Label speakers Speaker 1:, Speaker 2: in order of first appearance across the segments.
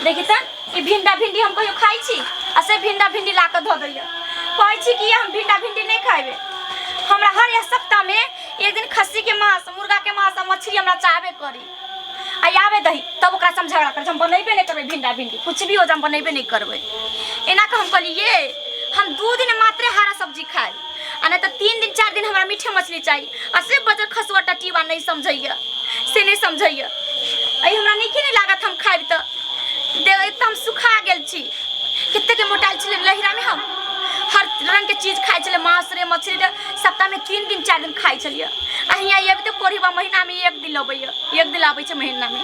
Speaker 1: देखी तऽ ई भिंडा भिंडी हम कहियो खाइ छी आ से भिंडा भिंडी ला कऽ धऽ दैया। कहै छी कि हम भिंडा भिंडी नहि खाइबे। हमरा हर एक सप्ताह में एक दिन खस्सी के मांस, मुर्गा के मांस आ मछली हमरा चाहबे करी। आ आबे दही तब ओकरा से हम झगड़ा करै छी। हम बनेबे नहि करबै भिंडा भिंडी, कुछ भी हो जाए हम बनेबे नहि करबै। एना कऽ हम कहलियै हम 2 दिन मात्रे हरा सब्जी खायब आ नहि तऽ 3 दिन 4 दिन हमरा मीठे मछली चाही। आ से बजर खसुआ टटीवा नहीं समझैया, से नहीं समझैया। अइ हमरा नीके नहीं लागत हम खाइब तऽ। दे एक तऽ हम सुखा गेल छी। कते के मोटाइल छलै लहिरा में, हम हर रंग के चीज खाइ छलै, मांस रे मछली रे, सप्ताह में 3 दिन 4 दिन खाइ छलियै। आ हियाँ अयबै तऽ कोढ़ीबा महीना में 1 दिन अबैया, 1 दिन आबै छै महीना में।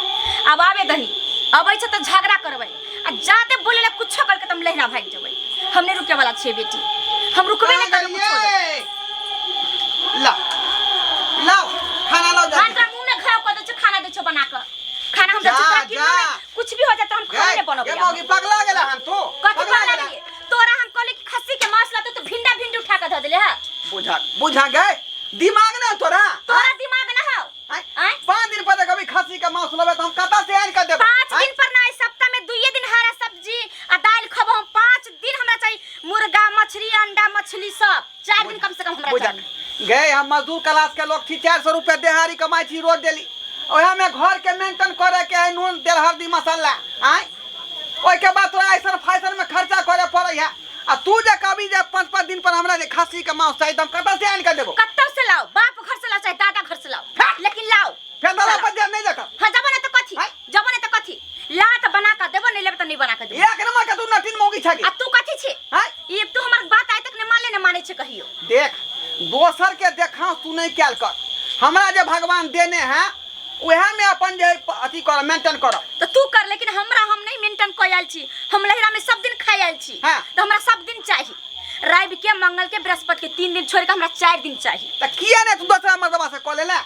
Speaker 1: आब आबे दही, अबै छै तऽ झगड़ा करबै आ जादे बोले ला कुछो करके तऽ हम लहिरा भागि जेबै। हम नहीं रुके वाला छियै बेटी, हम रुकबे नहीं करबै कुछो।
Speaker 2: ला लाओ खाना लाओ जल्दी।
Speaker 1: हाँ, तोरा मुंह में घाव कर दै छौ, खाना दै छौ बना कऽ। खाना हम
Speaker 2: जा,
Speaker 1: दै छौ, तोरा की
Speaker 2: जा।
Speaker 1: मने कुछ भी हो जाए तो हम खाना नहीं बनबै।
Speaker 2: ये मौगी पगला गेला हन तू।
Speaker 1: कथी पगला गेलियै? तोरा हम कहली कि खस्सी के मांस लाते तो भिंडा भिंडी उठा के धऽ देले हा।
Speaker 2: बुझा बुझा गए दिमाग ना तोरा।
Speaker 1: तोरा दिमाग ना हौ।
Speaker 2: आँय?
Speaker 1: आँय?
Speaker 2: 5 दिन पर कभी खस्सी के मांस लेबै तऽ हम कतऽ से आनि कऽ देबै?
Speaker 1: 5
Speaker 2: आँय?
Speaker 1: दिन पर ना, सप्ताह में 2 दिन हरा सब्जी आ दालि खबो हम। 5 दिन हमरा चाहिए मुर्गा मछली अंडा मछली सब, 4 दिन कम से कम हमरा
Speaker 2: बुझा
Speaker 1: चाहिए।
Speaker 2: गए हम मजदूर क्लास के लोग छी, 400 रुपया देहाड़ी कमाई छी रोज डेली, ओहे में घर के मेंटेन करे के है, नून तेल हल्दी मसाला। आँय ओहि के बाद तोरा ऐसन फैशन में खर्चा करे पड़े है। आ तू जे कभी जे 5-5 दिन पर हमरा जे खस्सी के मांस चाही तऽ हम कतऽ से आनि कऽ देबो?
Speaker 1: कतऽ से लाओ, बाप घर से लाओ चाहे दादा घर से लाओ,
Speaker 2: हाँ।
Speaker 1: लेकिन लाओ।
Speaker 2: फेर दादा पर जे नहीं देखब।
Speaker 1: हाँ, जबो ना तऽ कथी?
Speaker 2: हाँ।
Speaker 1: जबो ना तऽ कथी? ला तऽ बना कऽ देबो, नहीं लेबे तऽ नहीं बना कऽ देबो।
Speaker 2: एक नंबर के तू नटीन मौगी छगी।
Speaker 1: आ तू कथी छी?
Speaker 2: हाँ?
Speaker 1: ई तू हमर बात आइ तक नहीं मानले, नहीं मानै छै कहियो।
Speaker 2: देख दोसर के देखाव तू नहीं कैल कर, हमरा जे भगवान देने है वह में अपन जे अथी कर मेंटेन कर।
Speaker 1: तो तू कर, लेकिन हमरा हम नहीं मेंटेन कर आयल छी। हम लहिरा में सब दिन खाइ आयल छी।
Speaker 2: हाँ।
Speaker 1: तो हमरा सब दिन चाही, रवि के मंगल के बृहस्पति के 3 दिन छोड़ के हमरा 4 दिन चाही।
Speaker 2: तो किया ने तू दोसरा मर्दबा से कऽ लेला?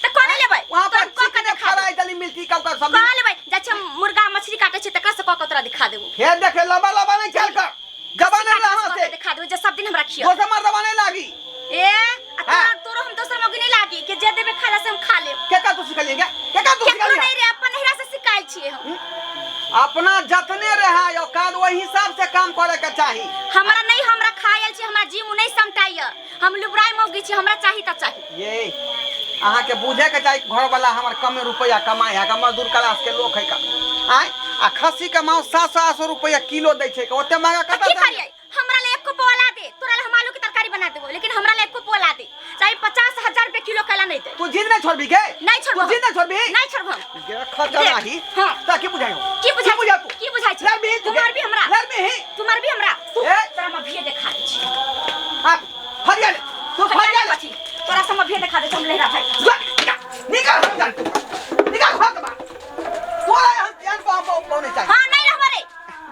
Speaker 1: तो कऽ ले लेबै।
Speaker 2: वहाँ पर
Speaker 1: तोरा कऽ के
Speaker 2: चिकन
Speaker 1: देखा
Speaker 2: फ्राई
Speaker 1: देबो।
Speaker 2: दली मिलती कब कब सब्जी।
Speaker 1: कऽ लेबै। जाइ छै मुर्गा मछली काटे छै तकरा से कऽ के तोरा दिखा देबो।
Speaker 2: हे देखे लंबा लंबा नहीं चल कर जबान नहीं रहा से
Speaker 1: दिखा देबो जे सब दिन हमरा खिया।
Speaker 2: दोसर मर्दबा नहीं लागी।
Speaker 1: ए, आ तोरा
Speaker 2: हाँ।
Speaker 1: तोरो हम दोसर मौगी नहीं लागी कि जे देबे खाला से हम खा लेब।
Speaker 2: के का तू सिखलिए के? के का तू
Speaker 1: केकरो
Speaker 2: सिखलिए?
Speaker 1: नहीं रे, अपन नहिरा से सिखाइल छिए हम।
Speaker 2: अपना जतने रहा औकात वही हिसाब से काम करे के चाही।
Speaker 1: हमरा नहीं, हमरा खायल छी, हमरा जीव नहीं समटाइय, हम लुबराई मौगी छी, हमरा चाही त चाही।
Speaker 2: ये अहाँ के बुझे के चाही घर वाला हमर कमे रुपया कमाई है, मजदूर क्लास के लोग है का। आय आ खस्सी के मांस 700-800 रुपया किलो दै छै, ओते महंगा
Speaker 1: त
Speaker 2: कतऽ
Speaker 1: की
Speaker 2: से
Speaker 1: करियै? हमरा ले एको पोला दे, तोरा ले हम आलू के तरकारी बना देबो, लेकिन हमरा ले एको पोला दे, चाहे 50,000 रुपया किलो कैला नहीं दे।
Speaker 2: तू जिद नहीं छोड़बी के?
Speaker 1: नहीं छोड़बो।
Speaker 2: तू जिद नहीं छोड़बी?
Speaker 1: नहीं छोड़बो हम।
Speaker 2: गे खचराही।
Speaker 1: हाँ।
Speaker 2: ता की बुझाई हो?
Speaker 1: की बुझाई?
Speaker 2: की बुझा तू?
Speaker 1: की बुझाई छी?
Speaker 2: लड़बी तू?
Speaker 1: तू मारबी हमरा?
Speaker 2: लड़बी ही?
Speaker 1: तू मारबी हमरा? तू
Speaker 2: ए?
Speaker 1: तोरा हम अभिये देखा दै छी।
Speaker 2: आ, फरिया ले। तू फरिया ले।
Speaker 1: कथी? तोरा से हम अभिये देखा दै छी, हम लहरा भाई।
Speaker 2: जा, जा, निकाल हम जान तू। निकाल भाग बा। तोरा हम ध्यान को हम पौने चाहिए।
Speaker 1: हाँ, नहीं रहबो रे।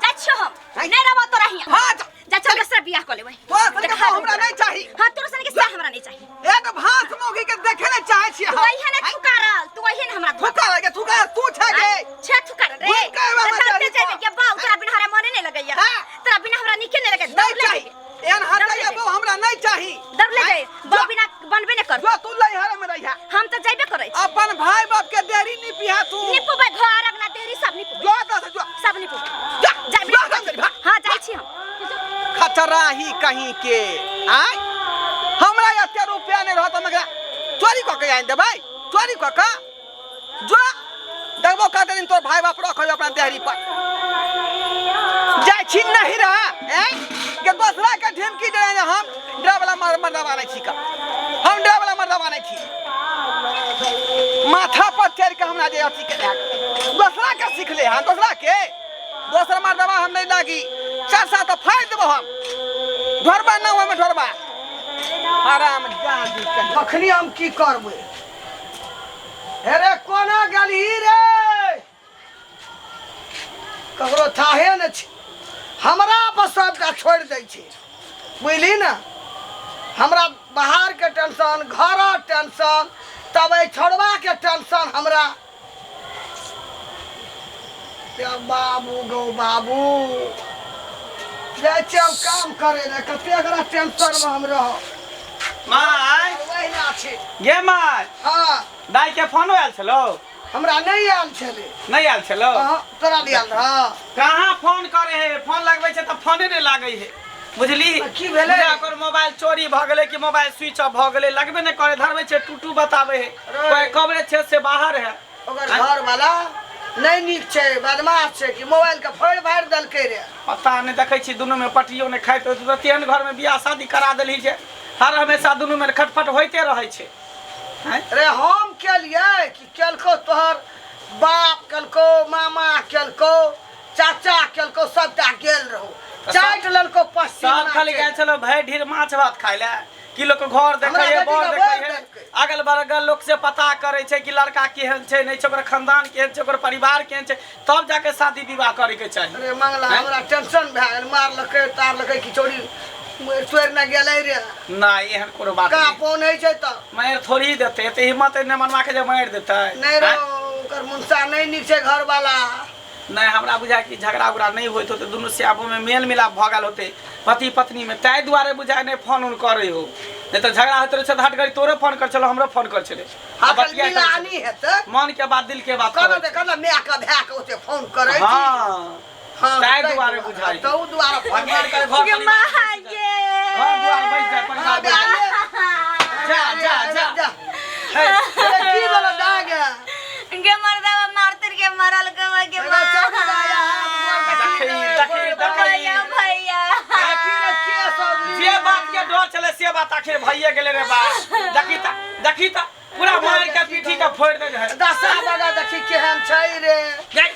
Speaker 1: जाइ छियो हम।
Speaker 2: नहीं।
Speaker 1: नहीं रहबो तोरा हियां।
Speaker 2: हाँ, जा।
Speaker 1: जा चल दोसरा बियाह कऽ लेबै।
Speaker 2: तोरा सनके
Speaker 1: देखा
Speaker 2: हमरा
Speaker 1: देबो।
Speaker 2: नहीं चाही।
Speaker 1: हाँ, तोरा सनके से हमरा नहीं चाही।
Speaker 2: एक भास मौगी के देखे नहीं चाहे छी
Speaker 1: तू
Speaker 2: हम।
Speaker 1: अइहे ने थुकारल, तू अइहे ने हमरा धोखा।
Speaker 2: थुकारल के थुकारल तू छे गे।
Speaker 1: छे थुकारल रे।
Speaker 2: घुम के अयबा
Speaker 1: तऽ
Speaker 2: मचारी
Speaker 1: दौड़ते जेबे
Speaker 2: पर।
Speaker 1: के बाऊ, तोरा बिना हमरा मने नहीं लगैया।
Speaker 2: हाँ।
Speaker 1: तोरा बिना हमरा नीके नहीं लगैया।
Speaker 2: नहीं
Speaker 1: दौड़ले
Speaker 2: चाही।
Speaker 1: जेबे।
Speaker 2: एहन
Speaker 1: दौड़ले
Speaker 2: हटैया
Speaker 1: जेबे।
Speaker 2: बहू हमरा नहीं चाही।
Speaker 1: दौड़ले
Speaker 2: आँय?
Speaker 1: जेबे। बहू
Speaker 2: जो।
Speaker 1: बिना बनबे नहीं करतौ।
Speaker 2: जो तू लैहर में रहिया।
Speaker 1: हम तऽ जेबे करै छी।
Speaker 2: अपन भाई बाप के देहरी निपिहा तू।
Speaker 1: निपुबै घर अंगना देहरी सब निपुबै।
Speaker 2: जो एतऽ से जो।
Speaker 1: सब निपुबै।
Speaker 2: जा,
Speaker 1: जाबे
Speaker 2: जा, जा, जा, भाग।
Speaker 1: हाँ, जाइ छी हम।
Speaker 2: खचराही कहीं के। आँय? हमरा एते रुपया नहीं रहत, हम एकरा चोरी कऽ के आनि देबै? चोरी कऽ के? जो देखबो कते दिन तोर भाई बाप रखल अपना देहरी पर। जाइ छी नहीं रहा, ऐं? के दोसरा के ढिमकी दे जे हम डरावला मर्दवा नहीं छी का। हम डरावला मर्दवा नहीं छी। माथा पर चढ़ के हमरा जे अथी के दोसरा के सीख ले, हाँ, दोसरा के। दोसर मर्दवा हम नहीं लागी। 4 साल तो फाड़ देबो हम। ढोरबा ना हुआ में ढोरबा। आराम जा दी कहीं।
Speaker 3: अखनी हम की करबै? अरे कोना गेलही रे? ककरो थाहे ने छै। हमरा पर सबटा छोड़ि दै छै, बुझली ने? हमरा बाहरके टेंशन, घरक टेंशन, तब एहि छोड़बाके टेंशन हमरा। या बाबू गौ बाबू, जाइ छियै हम काम करे ले, कते एकरा टेंशनमे हम रहब।
Speaker 4: माय।
Speaker 3: ओहिना छै।
Speaker 4: गे माय।
Speaker 3: हाँ।
Speaker 4: दाई के फोनो आयल छलो?
Speaker 3: हमरा नहि आयल छलै।
Speaker 4: नहि आयल छलो?
Speaker 3: अहाँ तोरा नहि आयल रह?
Speaker 4: कहाँ फोन करे है, फोन लगबै छै तऽ फोने नहि लागै है, बुझली?
Speaker 3: की भेलै?
Speaker 4: बुझा ओकर मोबाइल चोरी भऽ गेलै कि मोबाइल स्विच ऑफ भऽ गेलै, लगबे नहि करे, धरबै छै टूटू बताबै है,
Speaker 3: अरे।
Speaker 4: कोई कवरेज क्षेत्र से बाहर है।
Speaker 3: ओकर घर वाला नहि नीक छै, बदमाश छै कि मोबाइल के फोड़ि फाड़ि देलकै रे?
Speaker 4: पता नहि, देखै छी दुनू में पटियो नहि खाइत होइत, तऽ तेहन घर में बियाह शादी करा देलही जे हर हमेशा दुनू में खटपट होइते रहै छै। आँय?
Speaker 3: अरे हम केलियै कि केलको तोहर बाप केलको, मामा केलको, चाचा केलको, सबटा गेल रहो, चाटि लेलको पश्चिम।
Speaker 4: सब खाली गेल छलो भरि ढेर माछ भात खाय लए कि लोक घर देखै
Speaker 3: हमरा
Speaker 4: है,
Speaker 3: बेटी
Speaker 4: बर
Speaker 3: के
Speaker 4: देखै
Speaker 3: बर
Speaker 4: है,
Speaker 3: देलकै।
Speaker 4: अगल बगल लोक से पता करै छै कि लड़का केहन छै नहि छै, ओकर खानदान केहन छै, ओकर परिवार केहन छै, तब जाके शादी विवाह करे के चाही।
Speaker 3: अरे मंगला,
Speaker 4: आँय?
Speaker 3: हमरा टेंशन भए गेल, मारलकै तारलकै कि चोरी तोड़ि ने गेलै रे।
Speaker 4: नहि, एहन कोनो बात
Speaker 3: का
Speaker 4: नहि।
Speaker 3: फोन होइ छै तऽ
Speaker 4: मारि थोड़ी ही देतै, एते हिम्मत नहि मनवा के जे मारि देतै।
Speaker 3: नहि रे,
Speaker 4: आँय?
Speaker 3: ओकर मुनसा नहि नीक छै घरवाला।
Speaker 4: नहि, हमरा बुझाय कि झगड़ा उगड़ा नहि होइत होते, दुनू से आबो में मेल मिलाप भऽ गेल होते पति पत्नी में, ताहि दुआरे बुझाय नहि फोन उन करे हो, नहि तऽ झगड़ा होइत रहै छै तऽ हट घड़ी तोरो फोन कर छलो, हमरो फोन कर छलै।
Speaker 3: हाँ,
Speaker 4: आ बतियाइत रहै छलै।
Speaker 3: मिलानी हेतै।
Speaker 4: मन के बात दिल के बात
Speaker 3: कहना
Speaker 4: करै
Speaker 3: तऽ कहना माय के भाय के ओते फोन करै छी।
Speaker 4: हाँ,
Speaker 3: हाँ,
Speaker 4: ताहि दुआरे बुझाइ।
Speaker 3: तहु दुआरे फोन
Speaker 4: भगवान करे घर
Speaker 1: गे
Speaker 4: परिवार
Speaker 1: माँ
Speaker 4: बचि
Speaker 1: गे।
Speaker 4: जाय। घर दुआर बचि जाय, परिवार
Speaker 3: हाँ,
Speaker 4: बचि जाय।
Speaker 3: जा,
Speaker 4: जा, जा, जा।
Speaker 3: हे, की बोला दाग
Speaker 1: गे मर्दावा मारते गे मरल गे गे
Speaker 3: एगो
Speaker 1: माँ।
Speaker 3: चौकी आया,
Speaker 4: देखी, देखी, देखी।
Speaker 1: भैया भैया
Speaker 4: जे बात के डर छलै से बात आखिर भइए गेलै रे बा। देखी त, देखी त, पूरा मारि के पीठी के फोड़ि देने है।
Speaker 3: दशा बगा देखी केहन छै रे।
Speaker 4: जाय,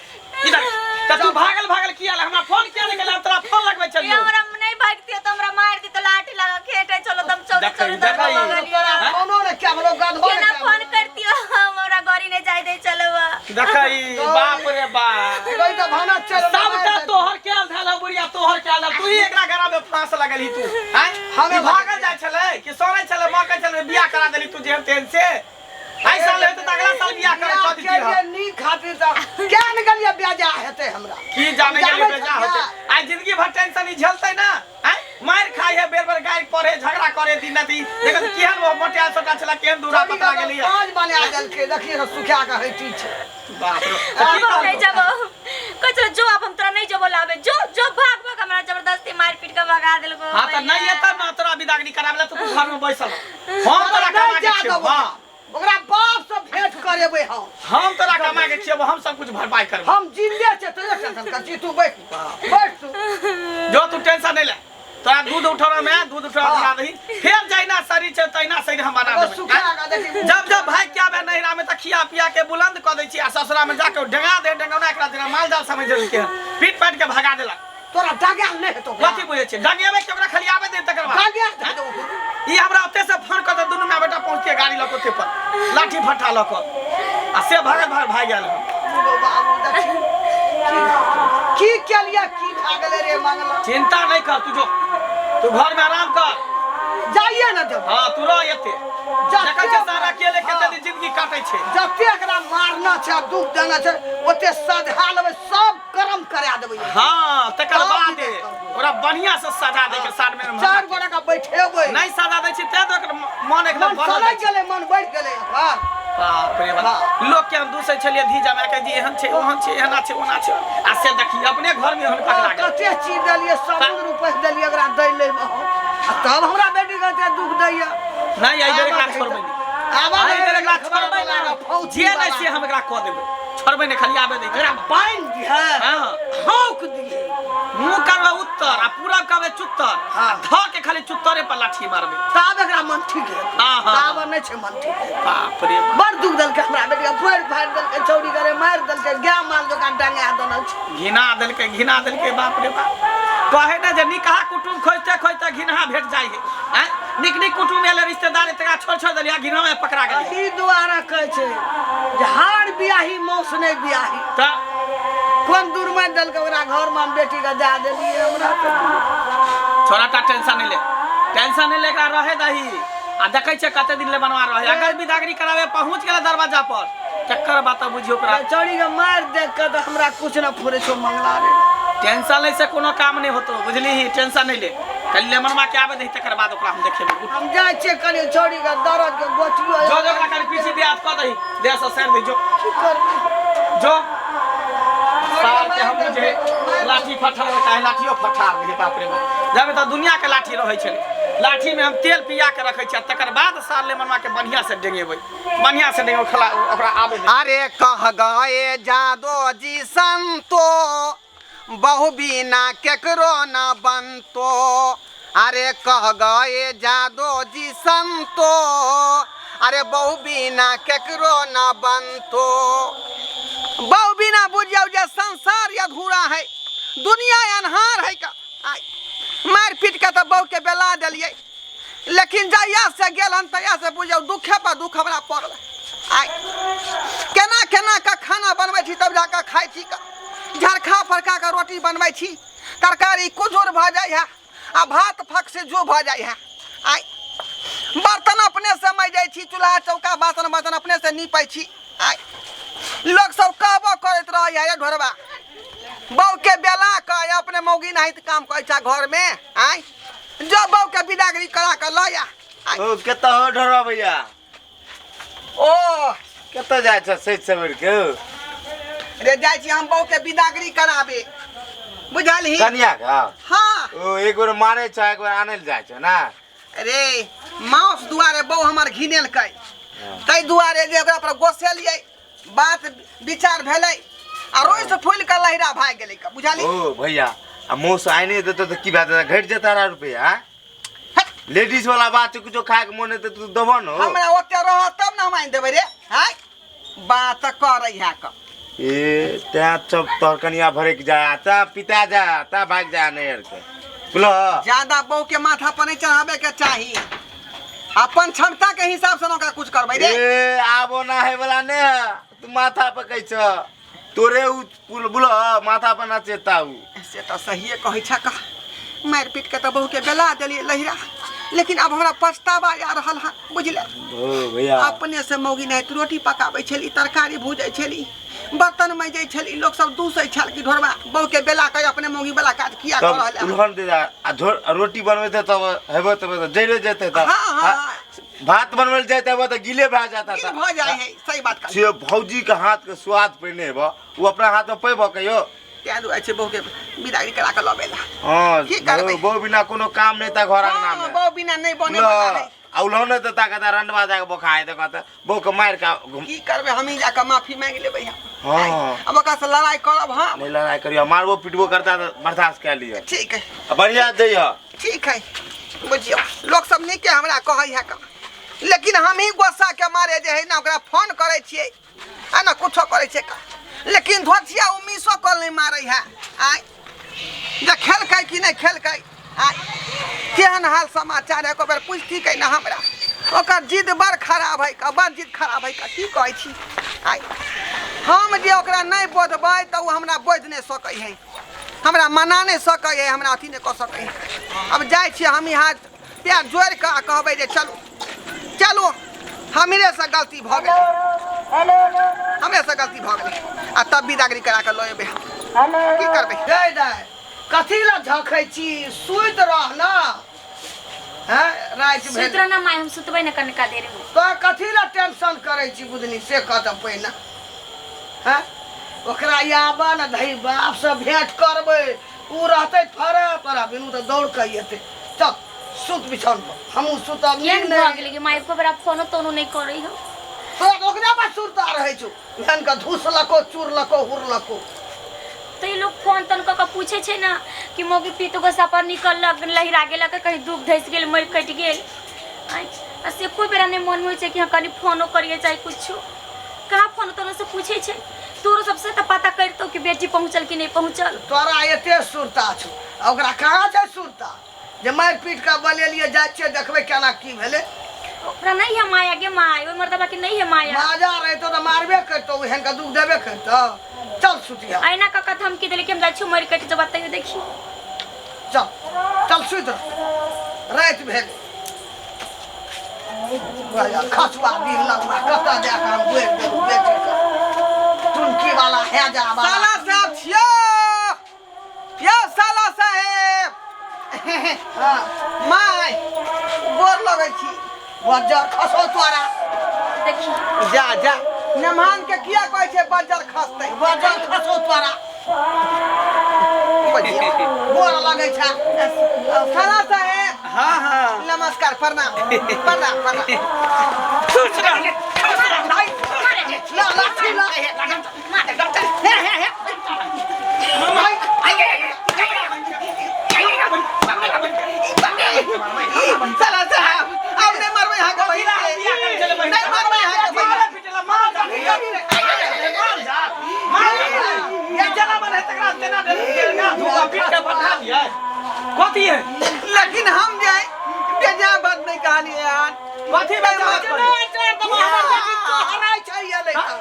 Speaker 4: इधर त तू भागल भागल किया आयल? हमरा फोन किया नहि केलह? हम तोरा फोन लगबै
Speaker 1: ये
Speaker 4: छलियौ।
Speaker 1: हमरा नहीं भागती तो हमरा मार दी तो लाठी लगा खेटे चलो तुम चोरी
Speaker 4: देखै,
Speaker 1: चोरी
Speaker 4: देखै।
Speaker 3: तोरा फोनो ने क्या बोलो गधो ने
Speaker 1: केना
Speaker 3: क्या
Speaker 1: फोन करती हो, हमरा गाड़ी नहीं जाय दे चलो।
Speaker 4: देखै, बाप रे बाप,
Speaker 3: बोलो। तऽ भानस चल
Speaker 4: सबटा तोहर केल धैल हौ बुढ़िया, तोहर केल धैल। तू ही एकरा गरा में फांस लगलही तू। आँय?
Speaker 3: हमे
Speaker 4: ई भागल जाइ छलै कि सड़ै छलै मकै छलै, बियाह करा देली तू जेहन तेहन से। एहि साल हेतै तऽ अगला साल बियाह करे कऽ दितियै
Speaker 3: के नीक खातिर तऽ क्या ने गेलियै बेजा हेतै हमरा।
Speaker 4: की जाने
Speaker 3: जानै
Speaker 4: गेली बेजा
Speaker 3: छलियै।
Speaker 4: होतै। आइ जिंदगी भर टेंशन ई झेलतै ना। आँय? मारि खाइ है, बेर बेर गारि पढ़े, झगड़ा करे दिन राति। देखत केहन वो मोटियाल सोटा छला, केहन दूरा पतरा गेली है।
Speaker 3: पाँच बना देलकै, देखिए ने सुखा के हैटी छै।
Speaker 4: बाप रे, तऽ की
Speaker 1: अब हम नहीं
Speaker 4: कहलकौ?
Speaker 1: जबो कहै छलो, जो अब हम तोरा नहीं जबो लाबे, जो जो भाग भाग, हमरा जबरदस्ती मार पीट के भगा देलको।
Speaker 4: हाँ तऽ नहीं एतऽ ने तोरा विदागरी कराबे ला, तू घर में बैसल रह। हम तोरा कमा
Speaker 3: नहि
Speaker 4: के
Speaker 3: जा
Speaker 4: खियेबौ।
Speaker 3: देबो।
Speaker 4: हाँ,
Speaker 3: ओकरा बाप से भेंट करेबै हम।
Speaker 4: हम तोरा कमा के खियेबौ, हम सब कुछ भरपाई करबौ।
Speaker 3: हम जिंदे छै तैयो टेंशन कर छी। तू बैठ बैठ तू।
Speaker 4: जो तू टेंशन नहीं ले, तोरा दूध उठौना में दूध उठौना
Speaker 3: हाँ।
Speaker 4: बना दही, फेर जहिना शरीर छै तहिना शरीर हम बना
Speaker 3: ओ
Speaker 4: देबै।
Speaker 3: सुखा के देखी।
Speaker 4: जब जब भाई क्या बे नैहरा में तऽ खिया पिया के बुलंद कऽ दै छी आ ससुरा में जाके डेंगा दे डेंगौना, एकरा जेना माल जाल समझ देलकै, पीट पाट के भगा देलक।
Speaker 3: तोरा डगाल नहि हेतौ।
Speaker 4: कथी बुझै छै डंगेबै के? ओकरा खाली आबे दे तकर बाद
Speaker 3: डगाल हेतौ।
Speaker 4: ई हमरा ओते से फोन कऽ दे, दुनू माय बेटा पहुँचतियै गाड़ी लऽ कऽ ओते पर लाठी फट्टा लऽ कऽ, आ से भागल भाग भागि गेल हन।
Speaker 3: बाबू देखी की केलियै, की भए गेलै रे मंगला।
Speaker 4: चिंता नहीं कर तू, जो तू घर में आराम कर।
Speaker 3: जाइए ने देबो।
Speaker 4: हाँ, तू रह एते, देखै छै सारा अकेले कते दिन जिंदगी काटै छै।
Speaker 3: जते एकरा मारना छै, दुख देना छै, ओते सधा लेबै, सब कर्म करा देबै।
Speaker 4: हाँ, तकर
Speaker 3: तब
Speaker 4: बाद
Speaker 3: विदा करबै।
Speaker 4: ओकरा बढ़िया से सजा दे के साथ में
Speaker 3: चारि गोटा के बैठेबै।
Speaker 4: नहीं सजा दै छी तैं तो ओकर मन एकदम
Speaker 3: मन
Speaker 4: बनल
Speaker 3: सलगि
Speaker 4: जाइ छै।
Speaker 3: गेलै, मन बढ़ि गेलै ओकर।
Speaker 4: बाप रे बाप, लोक के हम दूसै छलियै धी जमा के जी एहन छै ओहन छै, एहना छै ओना छै, आ से देखी अपने घर में एहन पकड़ा गेल।
Speaker 3: कते चीज देलियै, समुद्र उपैस देलियै ओकरा दै ले, आ तब हमरा बेटी के एते दुख दैया।
Speaker 4: नहीं, एहि बेर एकरा छोड़बै नहि।
Speaker 3: आबऽ
Speaker 4: एहि बेर एकरा छोड़बै
Speaker 3: वाला,
Speaker 4: नहि,
Speaker 3: फौजी
Speaker 4: जे नहि
Speaker 3: वाला।
Speaker 4: से हम एकरा कऽ देबै, छोड़बै नहि, खाली आबे दै।
Speaker 3: एकरा बान्हि दिहे,
Speaker 4: हाँ,
Speaker 3: हौक दिहे,
Speaker 4: मुँह करबै उत्तर आ पूरब करबै चुत्तर।
Speaker 3: हाँ।
Speaker 4: आ धऽ के खाली चुत्तरे पर लाठी मारबै,
Speaker 3: तब एकरा मन ठीक हेतै।
Speaker 4: हाँ, हाँ,
Speaker 3: तब नहि छै मन ठीक हेतै।
Speaker 4: बाप रे बाप,
Speaker 3: बड़ दुख देलकै हमरा बेटी के, फोड़ि फाड़ि देलकै छौड़ी करे, मारि देलकै, गाय माल जकाँ डंगा देने छै।
Speaker 4: घिना देलकै, घिना देलकै। बाप रे बाप, कहे ने जे निकहा कुटुम खोजते खोजते घिनहा भेट जाइ है। आँय, नीक नीक कुटुम एले रिश्तेदार, तकरा छोड़ छोड़ देलियै, घिनहा में पकड़ा गेलै।
Speaker 3: एहि दुआरे कहै छै जे हार बियाही मौस नहि बियाही।
Speaker 4: तऽ
Speaker 3: कोन दूर मारि देलकै ओकरा घरमे, हम बेटीके दए देलियै हमरा तऽ।
Speaker 4: छोड़ा टा, टेंशन नहीं ले, टेंशन नहीं ले, एकरा रहे दही आ देखै छियै कते दिन ले बनवा रहे। अगर विदागरी करावे पहुंच गेलै दरवाजा पर तकर बात बुझियो ओकरा।
Speaker 3: चौड़ी के मारि देख के तऽ हमरा कुछ न फुरै छौ मंगला रे।
Speaker 4: टेंशन लै से कोनो काम नहीं होतो, बुझली? टेंशन नहीं ले। कल लेमनमा के आबे दही तकर बाद ओकरा हम देखेबै।
Speaker 3: हम जाइ छियै कनि छोड़ी के दर्द के गोटियो।
Speaker 4: जो जो ओकरा कनि पीसी दे हाथ कऽ दही देह से सारि दही जो।
Speaker 3: की करबै?
Speaker 4: जो साल के हम बुझे लाठी फठार काहे लाठियो फठार रहे बाप रे बाप। जाबे तऽ दुनिया के लाठी रहै छलै, लाठी में हम तेल पिया के रखै छियै, तकर बाद साल लेमनमा के बढ़िया से डेंगेबै, बढ़िया से डेंगेबै खला ओकरा आबे दे।
Speaker 2: अरे कह गए जादो जी संतो बहु बिना केकरो न बनतो। अरे कह गए जादो जी संतो अरे बहु बिना केकरो न बनतो। बहु बिना बुझियौ जे संसार अधूरा है, दुनिया अन्हार है का। मारि पीट के तऽ बहु के बेला देलियै, लेकिन जहिया से गेल हन तहिया से बुझियौ दुखे पर दुख हमरा पड़ल। आइ केना केना के खाना बनबै छी तब जाकऽ खाइ छी, झरखा फरका के रोटी बनबै छी, तरकारी कुजुर भऽ जाइ है आ भात फक से जो भऽ जाइ है। आइ बर्तन अपने से मजै छी, चूल्हा चौका बासन बर्तन अपने से नीपै छी। आइ लोक सब कहबो करैत रहै है ढोरबा बहू के बेला के अपने मौगी नाहित काम करै छै घर में। आइ जो बहू के बिदागरी करा के लऽ आ।
Speaker 5: ओ कतऽ हो ढोरबा भैया?
Speaker 2: ओ
Speaker 5: कतऽ जाइ छ सैत सवेर के?
Speaker 2: रे जाइ छी हम बहू के बिदागरी कराबे, बुझलही?
Speaker 5: कनिया के?
Speaker 2: हाँ।
Speaker 5: ओ एक बेर मारे छ एक बेर आनै लए जाइ छ ना?
Speaker 2: रे माउस दुआरे बहू हमर घिनेलकै, ताहि दुआरे जे ओकरा पर गोसेलियै, बात विचार भेलै आ रोज फूलि के लहिरा भागि गेलै, बुझलही?
Speaker 5: ओ भैया आ मौस आने देतौ तऽ की भए जेतै, घटि जेतै रुपया? लेडीज वाला बात छै, कुछो खाए के मन हेतै तू देबह न।
Speaker 2: हमरा ओते रहत तब न हम आनि देबै रे। हाय बात करै है क।
Speaker 5: ए तैं सब तोहर कनिया भरक जा, तैं पिता जा, तैं भागि जा नैहर के। बुझलह?
Speaker 2: ज्यादा बहू के माथा पर नहीं चढ़ावे के चाही, अपन क्षमता के हिसाब से ओकरा कुछ करबै रे।
Speaker 5: ए आबो ना है वाला ने है, तू माथा पर कहै छ तोरे उ बुझलह माथा पर नचेता उ।
Speaker 2: से तऽ सहिए कहै छ का, मारि पीट के तऽ बहू के बेला देलियै लहिरा, लेकिन अब हमरा पछतावा आ रहल हन, बुझले?
Speaker 5: ओ भैया
Speaker 2: अपने से मौगी नहीं रोटी पकाबै छली, तरकारी भूजै छली, बर्तन मजै छली, लोक सब दूसै छल कि ढोरबा बहू के बेला के अपने मौगी वाला काज किया कर रहल
Speaker 5: तब उलहन दे जा आ रोटी बनबै तब हेबो तब जरे जेतै तब।
Speaker 2: हाँ, हाँ,
Speaker 5: भात बनबै जेतै तब तऽ गीले भए जाता।
Speaker 2: गिल भऽ जाइ है, सही बात कहै।
Speaker 5: से भौजी के हाथ के स्वाद पहिने हेबो, उ अपना हाथ में पैबो कहियो?
Speaker 2: तें दुआरे छै बहू के बिदागरी करा के लबेला।
Speaker 5: हाँ,
Speaker 2: की करबै?
Speaker 5: बहू बिना कोनो काम नहि ता घर अंगना में।
Speaker 2: बहू बिना नहि बने वाला है।
Speaker 5: आ उलहन देता कहता रंडवा जाके बोखाए तऽ कहता बहू के मारि के
Speaker 2: की करबै, हमही जाके माफी मांगि लेबै हम।
Speaker 5: हाँ।
Speaker 2: अब ओकरा से लड़ाई करब हम?
Speaker 5: नहीं लड़ाई करियो, मारबो पिटबो करता तऽ बर्दाश्त कए लिअ।
Speaker 2: ठीक है।
Speaker 5: बढ़िया दैह।
Speaker 2: ठीक है, बुझियौ लोक सब नीके हमरा कहै है का, लेकिन हमही गुस्सा के मारे जे है ना ओकरा फोन करै छियै आ ना कुछो करै छियै का, लेकिन धोतिया उ मिसो कॉल नहि मारै है। आइ जे खेलकै कि नहि खेलकै, आइ केहन हाल समाचार है एको बेर पुछती कै ना हमरा। ओकर जिद बड़ खराब है का, बड़ जिद खराब है का, की कहै छी। आइ हम जे ओकरा नहि बोधबै तऽ ओ हमरा बोधि नहि सकै है, हमरा मना नहि सकै है, हमरा अथी नहि कऽ सकै है। अब जाइ छियै हमही हाथ पैर जोड़ि कऽ आ कहबै जे चलू चलू, हमरेसँ गलती भऽ गेलै, हमरेसँ गलती भऽ गेलै, आ तब बिदागरी करा कऽ लऽ एबै हम। की करबै?
Speaker 3: गै दाइ, कथी लए झखै छी, सुति रह न। हैं राति
Speaker 1: सुति
Speaker 3: भेल
Speaker 1: रह ना माय, हम सुतबै ने कनिका देर में।
Speaker 3: तो कथी लए टेंशन करै छी बुधनी, से कह तऽ पहिने। हैं ओकरा आबऽ ने धै बाप से भेंट करबै, उ रहतै फरे पर, बिनु तऽ दौड़ के एतै। चल सुत बिछौन पर, हमहूँ सुतब।
Speaker 1: केहन
Speaker 3: नींद
Speaker 1: भऽ
Speaker 3: नहि
Speaker 1: गेलै कि माय एको बेरा फोनो तोनो नहि करै हो?
Speaker 3: तोरा ओकरा पर सुरता रहै छौ, एहन के धुसलको चुरलको हुरलको।
Speaker 1: तऽ ई लोग फोन तोन कऽ के पूछै छै ना कि मौगी पीत गोसा पर निकललक लहिरा गेलक, कहीं दुख धसि गेल, मरि कटि गेल। आ से एको बेरा नहि मन होइ छै कि हाँ कनि फोनो करियै चाहे कुछो। कहाँ फोन तोनो से पूछै छै? तोरो सबसे तऽ पता करितौ कि बेटी पहुँचल कि नहि पहुँचल।
Speaker 3: तोरा एते सुरता छौ, ओकरा कहाँ छै सुरता जे मारि पीट के बलेलियै, जाइ छियै देखबै केना की भेलै।
Speaker 1: ओकरा नहीं है माया गे my, ओहि मर्दबा के नहीं है माया।
Speaker 3: माजा रहितौ तऽ मारबे करितौ, एहन के दुख देबे करितौ। चल सुतिया।
Speaker 1: ऐना कऽ कऽ धमकी देले कि हम जाइ छियौ मरि कटि जेबा, तैयो देखी।
Speaker 3: चल चल सुति रह, राति भेल। खसुआ दिन लगवा कतऽ जाकऽ हम बोलि देलहुँ बेटीके, टुनकी वाला हैजा वाला।
Speaker 2: साला साहब छियौ यौ, साला साहेब।
Speaker 3: हाँ
Speaker 2: माय गोर लगै छी।
Speaker 3: बज्जर खसो तोरा।
Speaker 1: देखी
Speaker 2: जा जा, मेहमान के किया कहै छै बज्जर खसतै?
Speaker 3: बज्जर खसो तोरा। गोर लगै छै।
Speaker 2: साला साहेब।
Speaker 4: हाँ हाँ
Speaker 2: नमस्कार, प्रणाम प्रणाम प्रणाम।
Speaker 4: खुश रह, खुश रह।
Speaker 1: मारे
Speaker 3: ला लाठी ला।
Speaker 1: मारे।
Speaker 3: हे हे हे।
Speaker 2: साला साहब, अब नहीं मरबै यहाँ के बहिन के। नहीं मरबै यहाँ के बहिन।
Speaker 4: कथी है?
Speaker 2: लेकिन हम जे बेजा बात नहीं कहलिए यार।
Speaker 4: कथी बेजा बात कहलिए?
Speaker 3: कहनाइ छै ये लइका।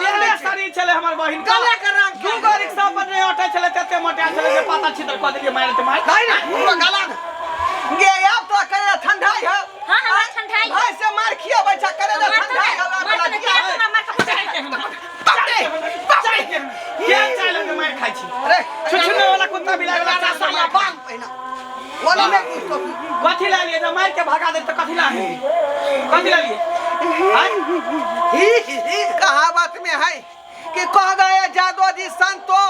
Speaker 4: एहने शरीर छलै हमर बहिन के।
Speaker 3: गले के रंग
Speaker 4: दू गो रिक्शा पर नहि अटै छलै, तते मोटा छलै जे पाता छितर कऽ देलियै मारि ते मारि।
Speaker 3: नहीं ना पूरा गला ने।
Speaker 2: गे आब तो करे ठंडा है।
Speaker 1: हाँ, हमरा ठंडाई है।
Speaker 2: भाई से मार खियाबै छै, करे
Speaker 1: मार तो
Speaker 2: ठंडा
Speaker 1: नहीं,
Speaker 2: है।
Speaker 1: मार तो नहीं, क्या तुम्हारा मार के
Speaker 2: बाप रे बाप रे।
Speaker 4: के चाय लगे मारि खाइ छी?
Speaker 3: अरे
Speaker 4: छुछुने वाला कुत्ता बिलाइ वाला चाय
Speaker 3: साला बांध पहिना। वाला नहीं कुछ तो।
Speaker 4: कथी ला लिए? जब मारि के भगा दे त कथी ला है? कथी ला लिए? आँय?
Speaker 3: ही ही ही।
Speaker 2: कहावत में है कि कह गए जादो जी संतो,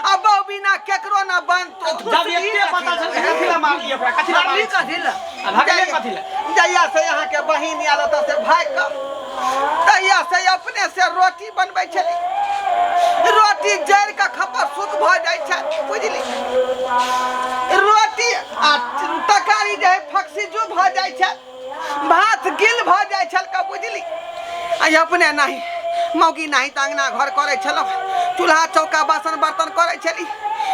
Speaker 2: अब बहु बिना केकरो न बनतो।
Speaker 4: जब एते पता चल के कथी ला मार लिए ओकरा? कथी ला
Speaker 3: मारली
Speaker 4: मारली?
Speaker 3: कथी ला?
Speaker 4: आ भगले कथी ला?
Speaker 2: जहिया से यहाँ के बहिन आयल ओतऽ से भागि कऽ, तहिया से अपने से रोटी बनबै छली। रोटी जरि कऽ खपर सुख भऽ जाइ छै, बुझली? रोटी आ तरकारी जे है फक्सीजू भऽ जाइ छै, भात गिल भऽ जाइ छल का, बुझली? आ अपने नहीं मौगी नहीं तऽ अंगना घर करै छलहुँ, चूल्हा चौका बासन बर्तन करै छली।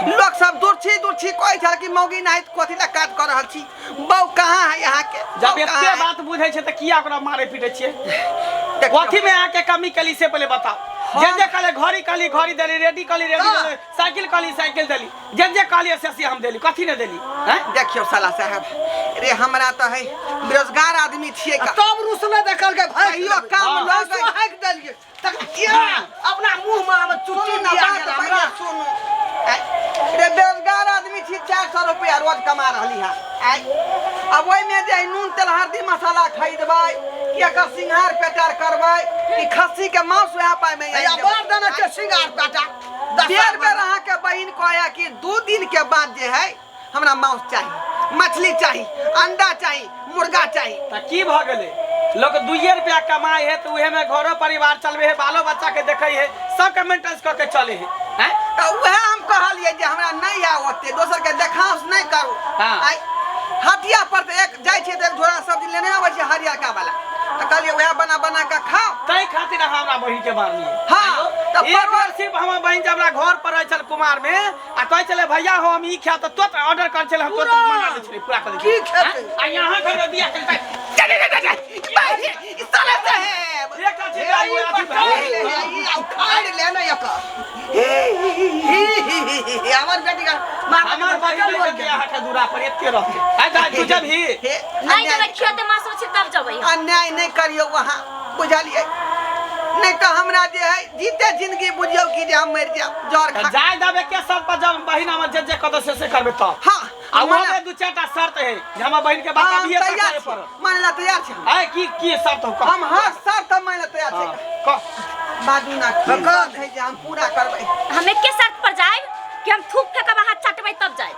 Speaker 2: लोक सब दुर्छी दुर्छी कहै छल कि मौगी नहीं तऽ कथी लए काज कऽ रहल छी, बहू कहाँ है यहाँ के?
Speaker 4: जब
Speaker 2: बहू कहाँ
Speaker 4: एते
Speaker 2: है?
Speaker 4: बात बुझै छै त किया ओकरा मारे पीटे छियै?
Speaker 2: देखियौ।
Speaker 4: कथी में अहाँके कमी केली से पहिले बताओ। जे जे कहले घड़ी कहली घड़ी देली, रेडी कहली रेडी
Speaker 3: हाँ।
Speaker 4: देली, साइकिल कहली साइकिल देली, जे जे कहली से से हम देली, कथी ने देली? हैं?
Speaker 2: देखियौ साला साहब रे, हमरा तऽ है बेरोजगार आदमी छियै का।
Speaker 3: तब रुसले देखल के भाई
Speaker 2: कहियो काम
Speaker 4: हाँ।
Speaker 2: लऽ गई।
Speaker 3: हाक देलिए तक अपना मुंह में हम
Speaker 2: सुनू
Speaker 3: चुच्ची
Speaker 2: ना
Speaker 3: दिया
Speaker 2: बात
Speaker 3: गेल
Speaker 2: पहिले
Speaker 3: हमरा।
Speaker 2: सुनू। आँय, रे बेरोजगार आदमी छी, 400 रुपया रोज कमा रहली है। आँय, अब ओहिमे जे है नून तेल हल्दी मसाला खरीदबै कि एकर सिंघार पेटार करबै कि खस्सी के मांस वएह पाइ मे
Speaker 3: या
Speaker 2: आनि देबै?
Speaker 3: बार देने छै सिंगार पेटा।
Speaker 2: बेर बेर अहाँके बहिन कहया कि 2 दिन के बाद जे है हमरा मांस चाही, मछली चाही, अंडा चाही, मुर्गा चाही।
Speaker 4: त की भऽ गेलै? लोक 2 रुपया कमाइ है तऽ उहे में घरो परिवार चलबे है, बालो बच्चा के देखै है, सबके मेंटेनेंस कऽ के चले है। हैं?
Speaker 2: तऽ उएह हम कहलियै जे हमरा नहि आय ओते, दोसर के देखाउस नहि करू।
Speaker 4: हाँ।
Speaker 2: आइ हटिया पर तऽ एक जाइ छियै तऽ एक झोरा सब्जी लेने आबै छियै हरियरका वाला, तऽ कहलियै उएह बना बना कऽ खाउ।
Speaker 4: ताहि खातिर अहाँ हमरा बहिन के मारलियै।
Speaker 2: हाँ, तऽ
Speaker 4: एक
Speaker 2: परवल
Speaker 4: बार सिर्फ हमर बहिन जब हमरा घर पर रहै छल कुमार में आ कहै छलै भैया हो हम ई खायब तऽ तुरंत ऑर्डर करै छलै, हम तुरंत मंगा दै छलियै, पूरा कऽ दै
Speaker 3: की
Speaker 4: छलियै।
Speaker 3: खेतै?
Speaker 4: आ यहाँ घर बियाह केलकै।
Speaker 2: साला साहेब
Speaker 4: एकटा छै जे आइ अथी भए गेलै।
Speaker 3: उखाड़ ले ना एकर। ही ही ही ही। हमर बेटी का
Speaker 4: हमर बहिन नहि जेतै अहाँके दूरा पर, एते रहतै। आइ दाइ तू जेबही?
Speaker 2: हे,
Speaker 1: नहीं जब खियते मांस मछली तब जबै हम।
Speaker 2: अन्याय नहीं करियौ अहाँ, बुझलियै? नहीं तऽ हमरा जे है जीते जिंदगी बुझियौ कि जे हम मरि जायब जर खा।
Speaker 4: जाय देबै के शर्त पर? जब बहिन हमर जे जे कहतै से से करबै तब।
Speaker 2: हाँ,
Speaker 4: आ
Speaker 2: मने-
Speaker 4: ओहो में 2-4 टा शर्त है जे हमर बहिन के बात
Speaker 2: हाँ, हम
Speaker 4: अभिये तक
Speaker 2: तैयार
Speaker 4: करे
Speaker 2: छी,
Speaker 4: पड़त।
Speaker 2: मानै ला तैयार छी हम।
Speaker 4: आइ की की शर्त हो? कह।
Speaker 2: हम हर शर्त मानै ला तैयार छी।
Speaker 4: हाँ, कह।
Speaker 2: बाजू ना की
Speaker 3: कह।
Speaker 2: बात है जे हम पूरा करबै?
Speaker 1: हम एके शर्त पर जायब कि हम थूक फेंकब अहाँ चटबै तब जायब।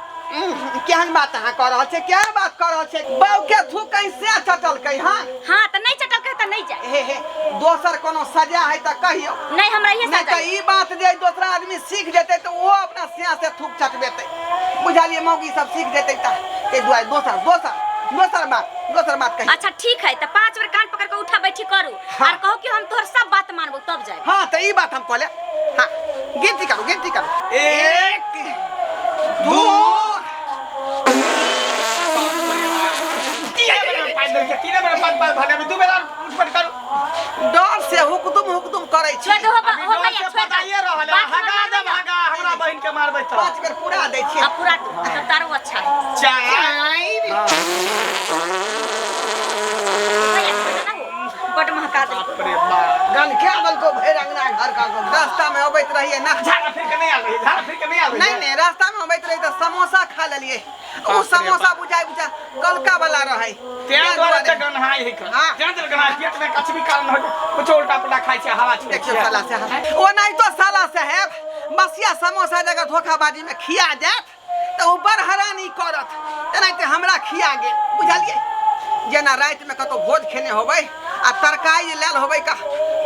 Speaker 2: केहन बात अहाँ कऽ रहल छियै? केहन बात कऽ रहल छियै? बहू के थूक कहीं से चटलकै? हाँ
Speaker 1: हाँ, तऽ नहीं चटलकै तऽ नहीं जायब।
Speaker 2: हे हे, दोसर कोनो सजा है तऽ कहियौ।
Speaker 1: नहीं, हमरा इहे
Speaker 2: नहीं
Speaker 1: सजा।
Speaker 2: तऽ ई बात जे दोसरा आदमी सीख जेतै तऽ ओहो अपना सिया से थूक चटबेतै, बुझलियै? मौगी सब सीख जेतै तऽ ताहि दुआरे दोसर दोसर दोसर बात, दोसर बात कही।
Speaker 1: अच्छा ठीक है, तऽ 5 बेर कान पकड़ के उठा बैठी करू।
Speaker 2: हाँ।
Speaker 1: और कहो कि हम तोहर सब बात मानबो तब जायब।
Speaker 2: हाँ, तऽ ई बात हम कहले। हाँ, गिनती करू, गिनती करू।
Speaker 4: 1
Speaker 2: 2
Speaker 4: तीन बेर पाँच पाँच भागे में 2 बेर और उठबट करू।
Speaker 2: डर से हुकदुम हुकदुम करै छी।
Speaker 1: छोड़ दो, हो
Speaker 4: अभी
Speaker 1: हो
Speaker 4: डर
Speaker 1: भैया,
Speaker 4: से
Speaker 1: छोड़ दो।
Speaker 4: पताइए रहल है।
Speaker 1: बात
Speaker 4: हगा
Speaker 1: मानबै
Speaker 4: देब,
Speaker 1: ना।
Speaker 4: हगा, हमरा बहिन के मारबै तऽ।
Speaker 2: 5 बेर पूरा दै छियै।
Speaker 1: आ पूरा दो, तब तारो अच्छा है।
Speaker 4: 4
Speaker 2: चारि।
Speaker 1: भैया, छोड़ दो ना हो, बड महका। गमका देलको।
Speaker 4: बाप रे बाप।
Speaker 3: गनखिया देलको भरि अंगना घर का गो।
Speaker 2: रास्ता में अबैत रहिए ना।
Speaker 4: झाड़ा फिर के नहीं आल रही, झाड़ा फिर के नहीं आल रही।
Speaker 2: नहीं नहीं, रास्ता में अबैत रही तऽ समोसा खा लेलिए। ओ
Speaker 4: बाप रे
Speaker 2: समोसा
Speaker 4: बाप।
Speaker 2: बुझाइ बुझा गलका वाला रहै।
Speaker 4: तें द्वारे तऽ गन्हाइ है।
Speaker 2: हाँ।
Speaker 4: तें दुआरे गन्हाइ, पेट में कछु भी कारण हो कुछ उल्टा पुल्टा खाइ छै, हवा छोड़ै
Speaker 2: देखियौ
Speaker 4: छै।
Speaker 2: साला साहब, ओ नहीं तो साला साहेब बसिया समोसा जगह धोखाबाजी में खिया जायत तऽ ओ बड़ हरानी करत, तेनाहिते हमरा खिया गेल बुझलियै। जेना रातिमे कतौ भोज खेने होबै आ तरकारी लेल होबै का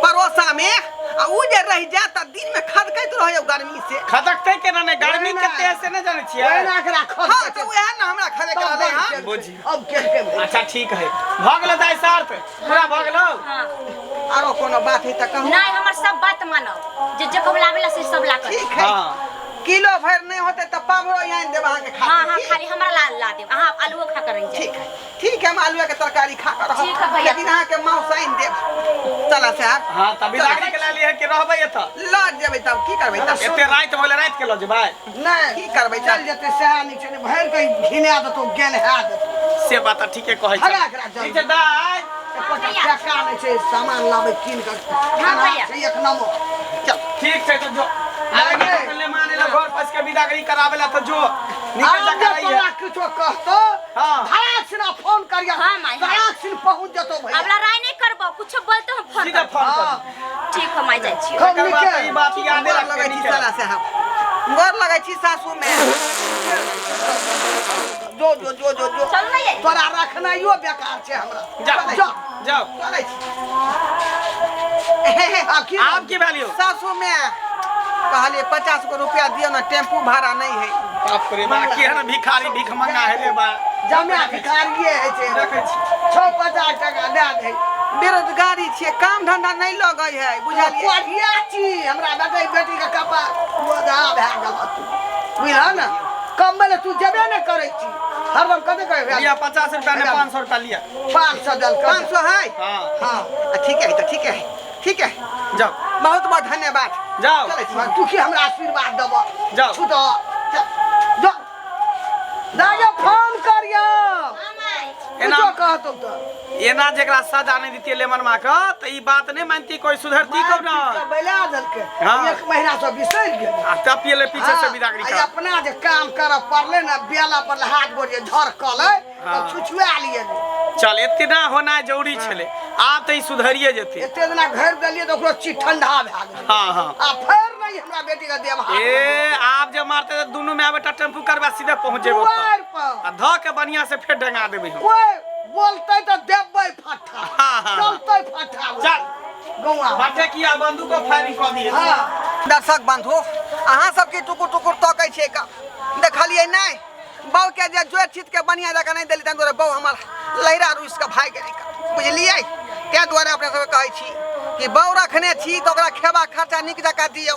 Speaker 2: परोसा में, आ उ जे रहि जायत तऽ दिनमे खदकैत रहै गर्मी से।
Speaker 4: खदकतै केना नहि, गर्मी
Speaker 3: ओहिना।
Speaker 4: कते से नहि जानै छियै।
Speaker 3: ओहिना एकरा खद।
Speaker 2: हाँ तऽ उएह ने हमरा खदक रहलै हँ।
Speaker 4: बुझी।
Speaker 3: अब के के भेल?
Speaker 4: अच्छा ठीक है, भऽ गेलो दाइ, शर्त पूरा भऽ गेलो।
Speaker 1: हाँ।
Speaker 2: आरो कोनो बात है तऽ कहू।
Speaker 1: नहीं, हमर सब बात मानो, जे जे कहब लाबे ला से सब ला कर।
Speaker 2: ठीक है।
Speaker 4: हाँ।
Speaker 2: किलो भरि नहि होतै तऽ पाभरो आनि देब अहाँके खा।
Speaker 1: हाँ हाँ, खाली हमरा ला ला देब, अहाँ आलूओ खा कर रहि जायब।
Speaker 2: ठीक है ठीक है, हम आलूए के तरकारी खा कर रहब।
Speaker 1: ठीक है भैया।
Speaker 2: लेकिन अहाँके मांस आनि देब। चला साहब।
Speaker 4: हाँ, तब बिदागरी के लए लिहे कि रहबै एतऽ?
Speaker 2: लऽ जेबै तब की करबै तब?
Speaker 4: एते राति भऽ गेलै, राति के लऽ जेबै?
Speaker 3: नहि।
Speaker 2: की करबै?
Speaker 3: चल जेतै सएह नीक छै, नहि भरि कऽ घिना देतौ, गेल है देतौ।
Speaker 4: से बात तऽ ठीके कहै छै।
Speaker 3: भगा एकरा जल्दी।
Speaker 4: ठीक छै दाइ।
Speaker 3: एकोटा
Speaker 1: भैया।
Speaker 3: टका नहि छै सामान लाबै कीन कऽ खाना
Speaker 1: भैया।
Speaker 3: छै एक नंबर।
Speaker 2: चल
Speaker 4: ठीक छै तऽ जो। अरे ले माने ला घर पस के बिदागरी करावे ला तऽ जो निकल
Speaker 3: आब
Speaker 4: जा
Speaker 3: जे
Speaker 4: कराइए।
Speaker 3: तोरा किछो कहतो,
Speaker 4: हाँ।
Speaker 3: धड़ाक सिना फोन करिया।
Speaker 1: हाँ, माय, हाँ।
Speaker 3: धड़ाक सिन पहुँच जतो भैया।
Speaker 1: अब लड़ाई नहीं करबो, कुछो बोलते हम फोन
Speaker 4: सीधा
Speaker 1: करबो।
Speaker 4: फोन कर।
Speaker 3: हाँ।
Speaker 1: ठीक है, मैं जाइ छियो।
Speaker 3: खूब
Speaker 4: एकर बाद
Speaker 3: नीके।
Speaker 4: तऽ ई बात यादे
Speaker 2: गोर
Speaker 4: रखतै
Speaker 2: लगै छी
Speaker 4: नीके।
Speaker 2: साला साहब, गोर लगै छी सासू में।
Speaker 3: जो जो जो जो जो।
Speaker 1: चल ना ये।
Speaker 3: तोरा रखनाइयो बेकार छै हमरा।
Speaker 4: जाओ
Speaker 3: जा।
Speaker 4: जाओ।
Speaker 2: चलै छी।
Speaker 3: आब की?
Speaker 4: आब की भेलियो?
Speaker 2: सासू में कहलिए 50 गो रुपया दियौ ना, टेम्पू भाड़ा नहीं है।
Speaker 4: बाप रे बा, केहन भिखारी भीख मंगा है रे बा।
Speaker 3: जमा भिखारिये है छै।
Speaker 4: देखै छी।
Speaker 3: 6-50 टका दए दे।
Speaker 2: बेरोजगारी छियै, काम धंधा नहीं लगै है बुझलियै।
Speaker 3: कोढ़िया छी, हमरा बेटे बेटी के कपार बोझा भए गेल तू बुझल ने। कमबै लए तू जेबे ने करै छी, हरदम कते कहै।
Speaker 4: लिया 50 रुपया ने 500 रुपया लिया।
Speaker 3: 500 देलकै।
Speaker 2: 500 है।
Speaker 4: हाँ।
Speaker 3: हाँ।
Speaker 2: आ, ठीक है तऽ ठीक है ठीक है।
Speaker 4: जाओ।
Speaker 2: बहुत बहुत धन्यवाद।
Speaker 4: जाओ।
Speaker 2: चलै छी।
Speaker 3: तू की हमरा आशीर्वाद देबऽ?
Speaker 4: जाओ।
Speaker 3: छूट जो दादा, फोन करियो।
Speaker 1: हाँ माय।
Speaker 4: एना
Speaker 3: कुछो कहतौ तऽ।
Speaker 4: एना जेकरा सजा नहीं दितियै लेमन माँ के तऽ ई बात नहीं मानती, कोई सुधरती कब ना।
Speaker 3: मारि पीट कऽ बैला देलकै।
Speaker 4: हाँ।
Speaker 3: एक महीना से बिसरि गेलै।
Speaker 4: आ तब पियले पीछे से बिदागरी
Speaker 3: आ
Speaker 4: कर।
Speaker 3: अपना जे काम करऽ पड़लै ने, बेला पर हाथ गोड़ जे झरकलै
Speaker 4: हाँ।
Speaker 3: तऽ छुछुआ लिए।
Speaker 4: चल, एतना होना जरूरी छलै, आब तऽ ई सुधरिए जेतै।
Speaker 3: एते दिना घर देलियै तऽ ओकरो चीज ठंडा भए गेलै।
Speaker 4: हाँ हाँ।
Speaker 3: आ फेर नहीं हमरा बेटी के देब हाथ।
Speaker 4: ए आब जे मारते तऽ दुनू माय बेटा टेम्पू करबा सीधे पहुँच जेबो ओतऽ।
Speaker 3: दुआरि पर
Speaker 4: आ धऽ के बढ़िया से फेर डंगा देबै हम।
Speaker 3: कोई बोलतै तऽ देबै फट्ठा।
Speaker 4: हाँ, हाँ।
Speaker 3: चलतै फट्ठा।
Speaker 4: चल।
Speaker 3: गौआ
Speaker 4: बाटे किया बंदूको फायरिंग कऽ दिए।
Speaker 3: हाँ।
Speaker 2: दर्शक बंधु, अहाँ सबके टुकुर टुकुर तकै छियै का देखलियै नहि? बहू के जे जोड़ छीट के बढ़िया जकाँ नहि देली, ताहि दुआरे बहू हमर लहिरा रुसि कऽ भागि गेलै का बुझलियै। ताहि दुआरे अपने सबके कहै छी कि बहू रखने छी तऽ ओकरा खेबा खर्चा नीक जकाँ दियौ,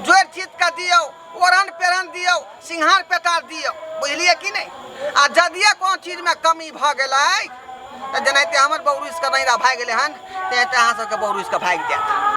Speaker 2: जोड़ि चीत कऽ दियौ, ओढ़न पेढ़न दियौ, सिंघार पेटार दियौ, बुझलियै कि नहि? आ यदिए कोनो चीजमे कमी भऽ गेलै तऽ जेनाहिते हमर बहू रुसि कऽ नैहरा भागि गेलै हन, तेनाहिते अहाँ सबके बहू रुसि कऽ भागि जायत।